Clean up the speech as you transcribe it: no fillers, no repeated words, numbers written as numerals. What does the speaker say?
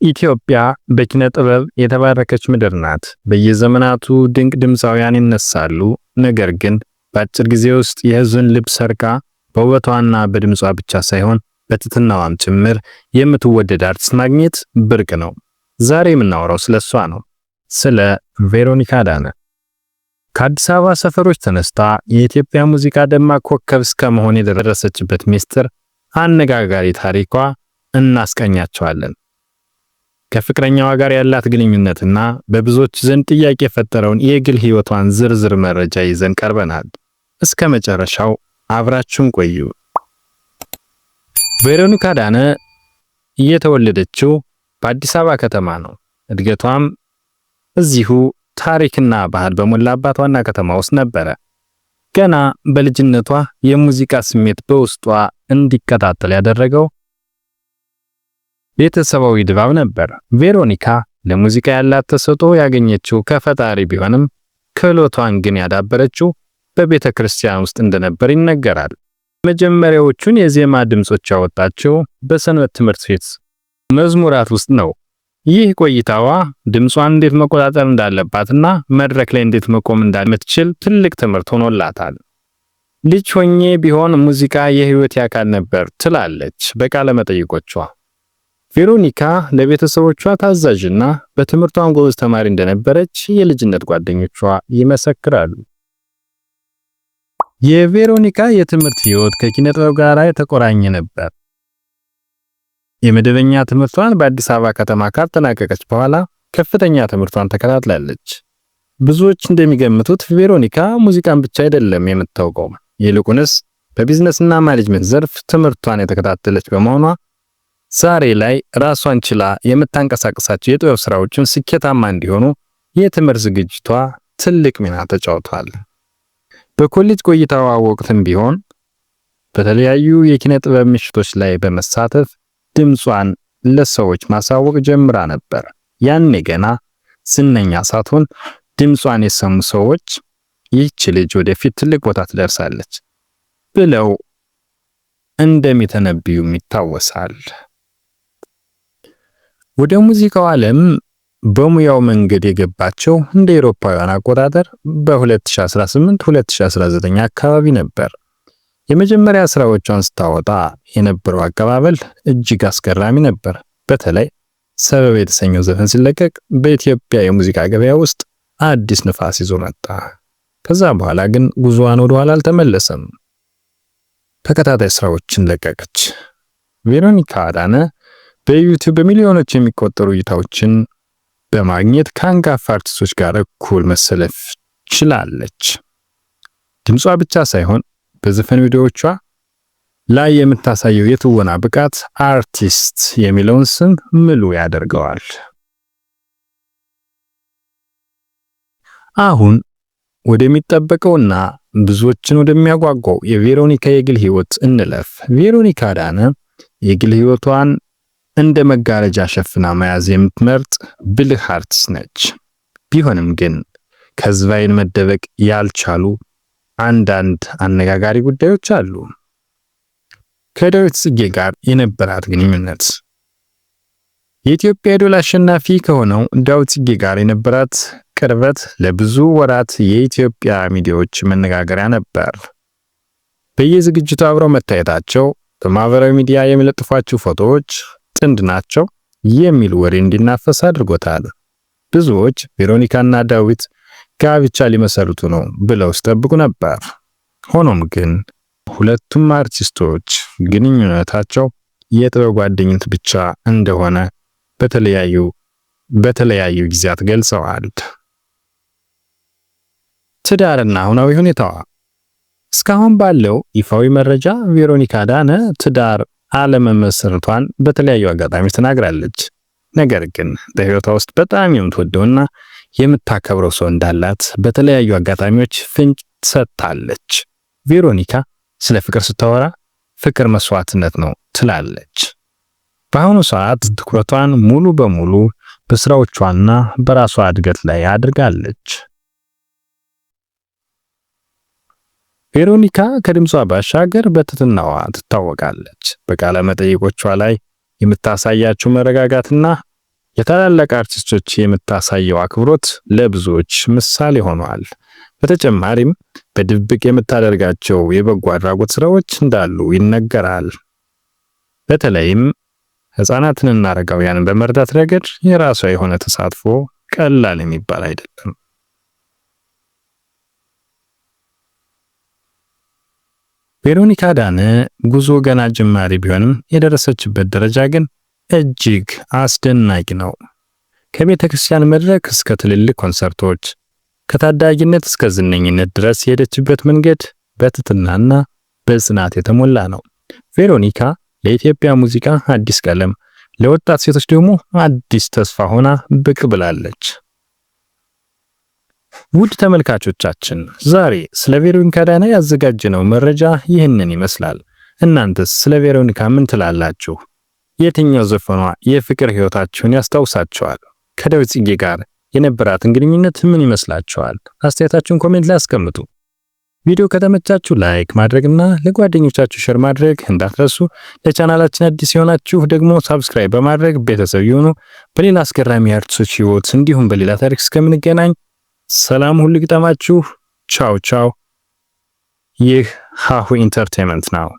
ኢትዮጵያ በኪነ ጥበብ የተባረከች ምድር ናት። በየዘመናቱ ድንቅ ድምፃውያን ይነሳሉ። ነገር ግን በአጭር ጊዜ ውስጥ የሕዝብን ልብ ሰርቃ በውበቷና በድምጿ ብቻ ሳይሆን በትህትናዋም ጭምር የምትወደድ አርቲስት ማግኘት ብርቅ ነው። ዛሬ የምናወራው ስለ እሷ ነው፣ ስለ ቬሮኒካ አዳነ። ከአዲስ አበባ ሰፈሮች ተነስታ የኢትዮጵያ ሙዚቃ ደማቅ ኮከብ እስከ መሆን የደረሰችበት ሚስጥር፣ አነጋጋሪ ታሪኳ እናስቃኛችኋለን። ከፍቅረኛዋ ጋር ያላት ግንኙነትና በብዙዎች ዘንድ ጥያቄ የፈጠረውን የግል ሕይወቷን ዝርዝር መረጃ ይዘን ቀርበናል። እስከ መጨረሻው አብራችሁን ቆዩ። ቬሮኒካ አዳነ የተወለደችው በአዲስ አበባ ከተማ ነው። እድገቷም እዚሁ ታሪክና ባህል በሞላባት ዋና ከተማ ውስጥ ነበረ። ገና በልጅነቷ የሙዚቃ ስሜት በውስጧ እንዲቀጣጠል ያደረገው ቤተሰባዊ ድባብ ነበር። ቬሮኒካ ለሙዚቃ ያላት ተሰጥኦ ያገኘችው ከፈጣሪ ቢሆንም ክህሎቷን ግን ያዳበረችው በቤተ ክርስቲያን ውስጥ እንደነበር ይነገራል። መጀመሪያዎቹን የዜማ ድምጾች ያወጣችው በሰንበት ትምህርት ቤት መዝሙራት ውስጥ ነው። ይህ ቆይታዋ ድምጿን እንዴት መቆጣጠር እንዳለባትና መድረክ ላይ እንዴት መቆም እንደምትችል ትልቅ ትምህርት ሆኖላታል። ልጅ ሆኜ ቢሆን ሙዚቃ የህይወቴ አካል ነበር ትላለች በቃለ መጠይቆቿ። ቬሮኒካ ለቤተሰቦቿ ታዛዥና በትምህርቷም ጎበዝ ተማሪ እንደነበረች የልጅነት ጓደኞቿ ይመሰክራሉ። የቬሮኒካ የትምህርት ህይወት ከኪነ ጥበብ ጋር የተቆራኘ ነበር። የመደበኛ ትምህርቷን በአዲስ አበባ ከተማ ካጠናቀቀች በኋላ ከፍተኛ ትምህርቷን ተከታትላለች። ብዙዎች እንደሚገምቱት ቬሮኒካ ሙዚቃን ብቻ አይደለም የምታውቀው፣ ይልቁንስ በቢዝነስና ማኔጅመንት ዘርፍ ትምህርቷን የተከታተለች በመሆኗ ዛሬ ላይ ራሷን ችላ የምታንቀሳቀሳቸው የጥበብ ስራዎችን ስኬታማ እንዲሆኑ የትምህርት ዝግጅቷ ትልቅ ሚና ተጫውቷል። በኮሌጅ ቆይታዋ ወቅትም ቢሆን በተለያዩ የኪነ ጥበብ ምሽቶች ላይ በመሳተፍ ድምጿን ለሰዎች ማሳወቅ ጀምራ ነበር። ያኔ ገና ዝነኛ ሳትሆን ድምጿን የሰሙ ሰዎች ይህች ልጅ ወደፊት ትልቅ ቦታ ትደርሳለች ብለው እንደሚተነብዩም ይታወሳል። ወደ ሙዚቃው ዓለም በሙያው መንገድ የገባቸው እንደ አውሮፓውያን አቆጣጠር በ2018 2019 አካባቢ ነበር። የመጀመሪያ ስራዎቿን ስታወጣ የነበረው አቀባበል እጅግ አስገራሚ ነበር። በተለይ ሰበብ የተሰኘው ዘፈን ሲለቀቅ በኢትዮጵያ የሙዚቃ ገበያ ውስጥ አዲስ ንፋስ ይዞ መጣ። ከዛ በኋላ ግን ጉዞዋን ወደ ኋላ አልተመለሰም። ተከታታይ ስራዎችን ለቀቀች። ቬሮኒካ አዳነ በዩቲዩብ በሚሊዮኖች የሚቆጠሩ እይታዎችን በማግኘት ከአንጋፋ አርቲስቶች ጋር እኩል መሰለፍ ችላለች። ድምጿ ብቻ ሳይሆን በዘፈን ቪዲዮዎቿ ላይ የምታሳየው የትወና ብቃት አርቲስት የሚለውን ስም ምሉ ያደርገዋል። አሁን ወደሚጠበቀውና ብዙዎችን ወደሚያጓጓው የቬሮኒካ የግል ህይወት እንለፍ። ቬሮኒካ አዳነ የግል ህይወቷን እንደ መጋረጃ ሸፍና መያዝ የምትመርጥ ብልህ አርቲስት ነች። ቢሆንም ግን ከህዝብ ዓይን መደበቅ ያልቻሉ አንዳንድ አነጋጋሪ ጉዳዮች አሉ። ከዳዊት ጽጌ ጋር የነበራት ግንኙነት። የኢትዮጵያ አይዶል አሸናፊ ከሆነው ዳዊት ጽጌ ጋር የነበራት ቅርበት ለብዙ ወራት የኢትዮጵያ ሚዲያዎች መነጋገሪያ ነበር። በየዝግጅቱ አብረው መታየታቸው፣ በማህበራዊ ሚዲያ የሚለጥፏቸው ፎቶዎች ጥንድ ናቸው የሚል ወሬ እንዲናፈስ አድርጎታል። ብዙዎች ቬሮኒካና ዳዊት ጋብቻ ሊመሰርቱ ነው ብለው ሲጠብቁ ነበር። ሆኖም ግን ሁለቱም አርቲስቶች ግንኙነታቸው የጥበብ ጓደኝነት ብቻ እንደሆነ በተለያዩ በተለያዩ ጊዜያት ገልጸዋል። ትዳርና አሁናዊ ሁኔታዋ። እስካሁን ባለው ይፋዊ መረጃ ቬሮኒካ አዳነ ትዳር አለመመስረቷን በተለያዩ አጋጣሚዎች ተናግራለች። ነገር ግን በህይወቷ ውስጥ በጣም የምትወደውና የምታከብረው ሰው እንዳላት በተለያዩ አጋጣሚዎች ፍንጭ ሰጥታለች። ቬሮኒካ ስለ ፍቅር ስታወራ ፍቅር መስዋዕትነት ነው ትላለች። በአሁኑ ሰዓት ትኩረቷን ሙሉ በሙሉ በስራዎቿና በራሷ እድገት ላይ አድርጋለች። ቬሮኒካ ከድምጿ ባሻገር በትህትናዋ ትታወቃለች። በቃለ መጠይቆቿ ላይ የምታሳያቸው መረጋጋትና የታላላቅ አርቲስቶች የምታሳየው አክብሮት ለብዙዎች ምሳሌ ሆኗል። በተጨማሪም በድብቅ የምታደርጋቸው የበጎ አድራጎት ስራዎች እንዳሉ ይነገራል። በተለይም ሕፃናትንና አረጋውያንን በመርዳት ረገድ የራሷ የሆነ ተሳትፎ ቀላል የሚባል አይደለም። ቬሮኒካ አዳነ ጉዞ ገና ጀማሪ ቢሆንም የደረሰችበት ደረጃ ግን እጅግ አስደናቂ ነው። ከቤተ ክርስቲያን መድረክ እስከ ትልልቅ ኮንሰርቶች፣ ከታዳጊነት እስከ ዝነኝነት ድረስ የሄደችበት መንገድ በትህትናና በጽናት የተሞላ ነው። ቬሮኒካ ለኢትዮጵያ ሙዚቃ አዲስ ቀለም፣ ለወጣት ሴቶች ደግሞ አዲስ ተስፋ ሆና ብቅ ብላለች። ውድ ተመልካቾቻችን፣ ዛሬ ስለ ቬሮኒካ አዳነ ያዘጋጀነው መረጃ ይህንን ይመስላል። እናንተስ ስለ ቬሮኒካ ምን ትላላችሁ? የትኛው ዘፈኗ የፍቅር ህይወታችሁን ያስታውሳችኋል? ከዳዊት ጽጌ ጋር የነበራትን ግንኙነት ምን ይመስላችኋል? አስተያየታችሁን comment ላይ አስቀምጡ። ቪዲዮ ከተመቻችሁ like ማድረግና ለጓደኞቻችሁ share ማድረግ እንዳትረሱ። ለቻናላችን አዲስ የሆናችሁ ደግሞ subscribe በማድረግ ቤተሰብ ይሁኑ። በሌላ አስገራሚ አርቲስቶች ህይወት እንዲሁም በሌላ ታሪክ እስከምንገናኝ ሰላም ሁሉ ይግጠማችሁ። ቻው ቻው። ይህ ሀሁ Entertainment ነው።